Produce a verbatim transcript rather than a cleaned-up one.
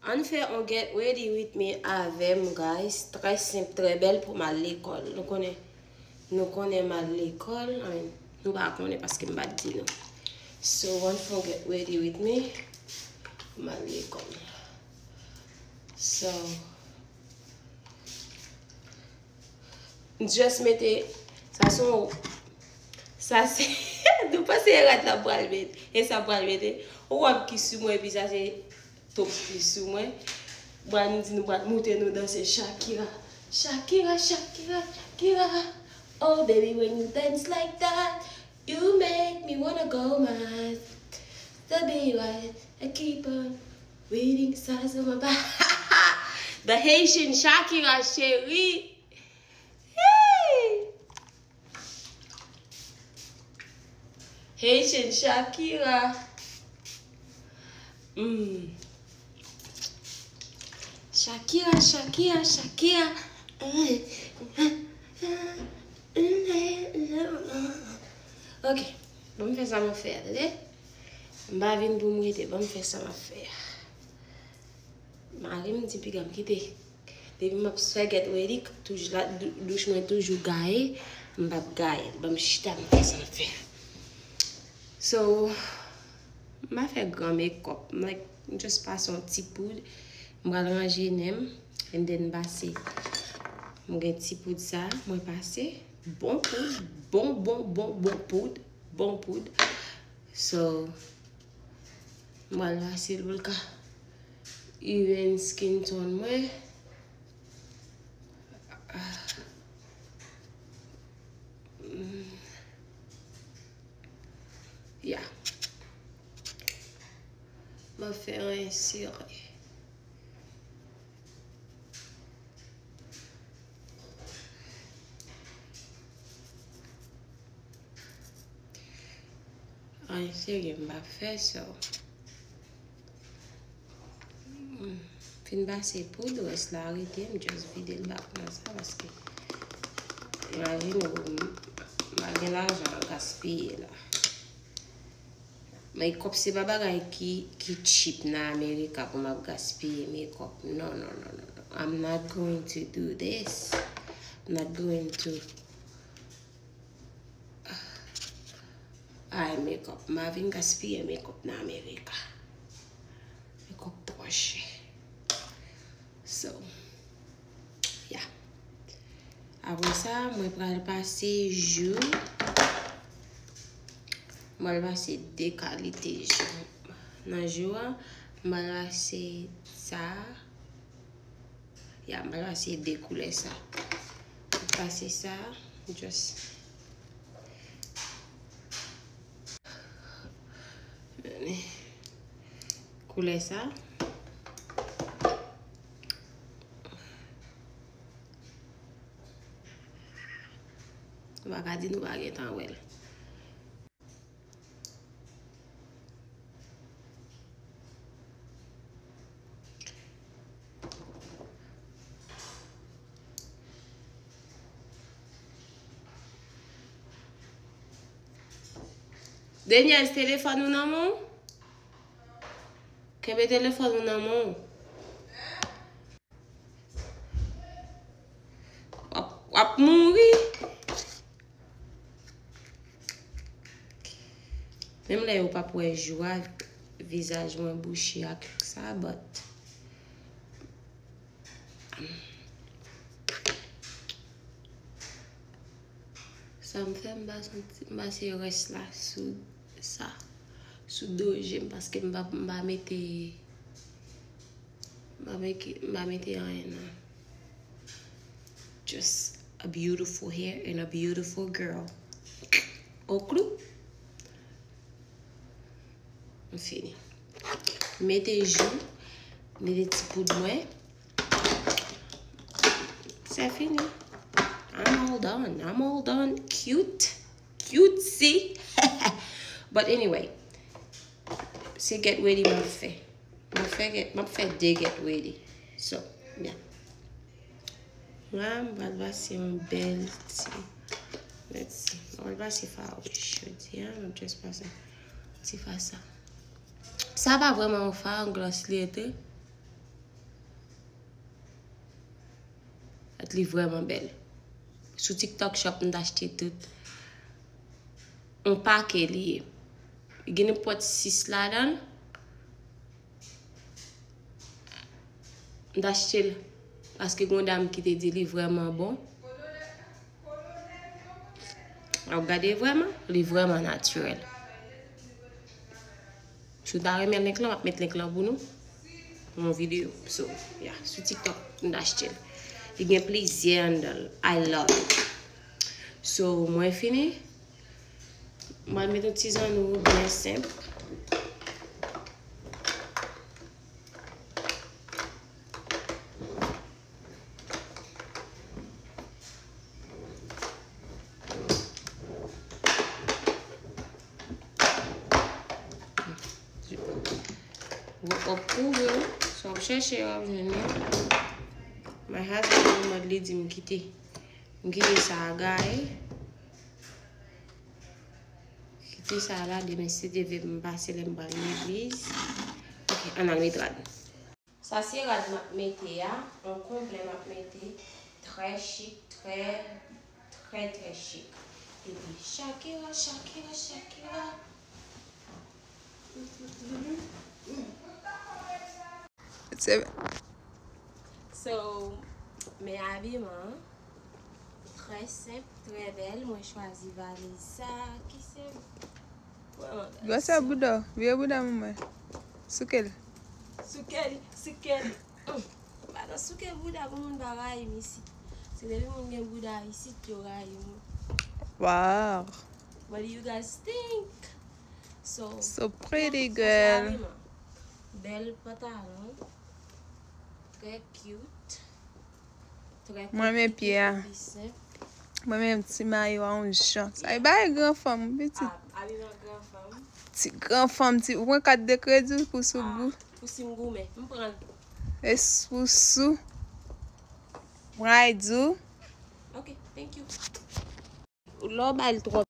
Ann fè on get ready with me avè m, guys. Trè senp, trè bèl pou m al lekòl. Nou konnen, nou konnen m al lekòl. I mean, nou pa konnen paske m pa t di nou. So, ann fè on get ready with me pou m al lekòl. So, just mete, sa se yon, sa se, nou panse e rad la pral mete, e sa pral mete, yon wòb ki sou mwen, epi sa se top ki sou mwen. Pral nou di nou pral moute nou danse Shakira. Shakira, Shakira, Shakira. Oh baby, when you dance like that, you make me wanna go mad. The baby, I keep on reading sides of my back. The Haitian Shakira, chérie. Hey! Haitian Shakira. Mm. Shakira, Shakira, Shakira. Ok, ban m fè sa m ap fè a, tande? M pa vin pou m rete, ban m fè sa m ap fè a. Mari m di piga m kite. Depi m ap fè get ready, toujou la, dou- douch mwen toujou gaye, m p ap gaye l. Ban m chita, m fè sa m ap fè. So, m pa fè gran makeup. M like, m just pase yon ti poud. M pral ranje nen m. And then m pase. M gen ti poud sa, mwen pase. Bon poud. Bon, bon, bon, bon poud. Bon poud. So, m pral pase l pou l ka even skin tone mwen. Ya. M ap fè anyen sere. Anyen serye m pa fè, so. Mm, fin pase poud, rès la rete, m just vide l bak nan sa, paske imajine w, m pa gen lajan gaspiye la. Makeup se pa bagay ki, ki cheap nan America pou m ap gaspiye makeup. Non, non, non, non, non. I'm not going to do this. I'm not going to. Ay, makeup. M pa vin gaspiye makeup nan America. Makeup twò chè. So, yeah. Apre sa, mwen pral pase jou. Mwen pral pase de kalite jou. Nan jou a, mwen pral pase sa. Ya, mwen pral pase de koulè sa. Pase sa, just. Koulè sa. Nou pa ka di nou pa gentan wè l. Denièse, telefòn ou nan men w? Kenbe telefòn ou nan men w. W ap, w ap mouri. Menm lè yo p ap wè jou a, vizaj mwen bouche ak sa, but sa m fè, m pa santi, m pase rès la sou sa, sou do je m, paske m pa, m pa mete, m pa mete, m pa mete anyen nan. Just a beautiful hair and a beautiful girl. Oklou. M fini. Mete jou, mete ti poud mwen. Se fini. I'm all done. I'm all done. Cute. Cutesy. But anyway, se get ready m ap fè. M ap fè get, m ap fè de get ready. So, yeah. La, m pral pase yon bèl ti, let's see. M pral pase fawouch jodi a, m ap just pase ti fa sa. Sa pa vrèman yon fawouch, glòs li ye tou. Li vrèman bèl. Sou TikTok Shop, m t achte tout. Yon pake li ye. Li gen nenpòt sis ladan l. M t achte l paske gen yon dam ki te di li vrèman bon. Ap gade vrèman, li vrèman natirèl. Si w ta renmen link lan, m ap met link lan pou nou. Yon videyo. So, yeah, sou TikTok, m t achte l. Li gen plizyè anndan l. I love it. So, mwen fini. Mwen met yon ti zanno byen senp. Gwo kòb kouvri w. Sa w ap chèche, w ap jwenn li. My husband, mwen li di m kite. M kite sa a gaye. Kite sa a la, demen si Dye vle m pase lè m pral legliz. Ok, ann al met rad. Sa se rad m ap mete a, yon konplè m ap mete, trè chik, trè, trè, trè chik. Epi Shakira, Shakira, Shakira. Se So, men abiman an, trè senp, trè bèl. Mwen chwazi valiz sa ki se vrèman bèl. Gwosè bouda w, vye bouda manman. Souke l. Souke l, souke l. Hum. Pa nan souke bouda pou moun pa rayi m isit. Se depi moun gen bouda isit, yo rayi moun. Wow. What do you guys think? So, So pretty, yeah, sa se girl. Abiman. Bèl pantalon. Trè cute. Trè konplike, epi senp. Mwen renmen pye a. Mwen renmen ti mayo a yon jan. Sa e bay gran fanm, pitit. Ah, abiman gran fanm. Ti gran fanm, ti, ou pran kat de kredi pou sou gou. Ah, pou si m goumen, m pran l. E s-, pou sou. Pran ay di w. Ok, thank you. Lè w bay l twòp